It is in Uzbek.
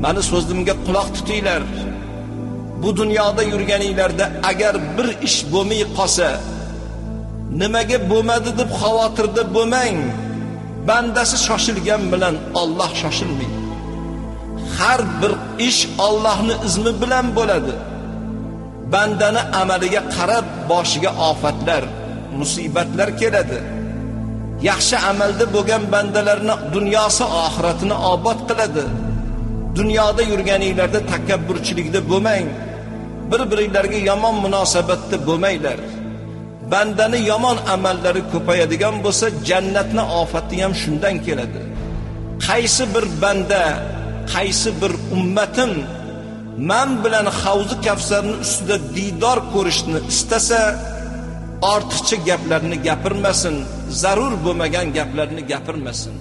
Mani so'zimga quloq tutinglar. Bu dunyoda yurganinglarda agar bir ish bo'lmay qolsa, nimaga bo'lmadi deb xavotirda bo'lmang. Bandasi shoshilgan bilan Alloh shoshilmaydi. Har bir ish Allohning izni bilan bo'ladi. Bandani amaliga qarab boshiga ofatlar, musibatlar keladi. Yaxshi amalda bo'lgan bandalarni dunyosi oxiratini obod qiladi. Dunyoda yurganinglarda takabburchilikda bo'lmang. Bir-biringlarga yomon munosabatda bo'lmanglar. Bandani yomon amallari ko'payadigan bo'lsa, jannatni ofati ham shundan keladi. Qaysi bir banda, qaysi bir ummatim men bilan Havzi Kavsarning ustida diydor ko'rishni istasa, ortiqcha gaplarni gapirmasin, zarur bo'lmagan gaplarni gapirmasin.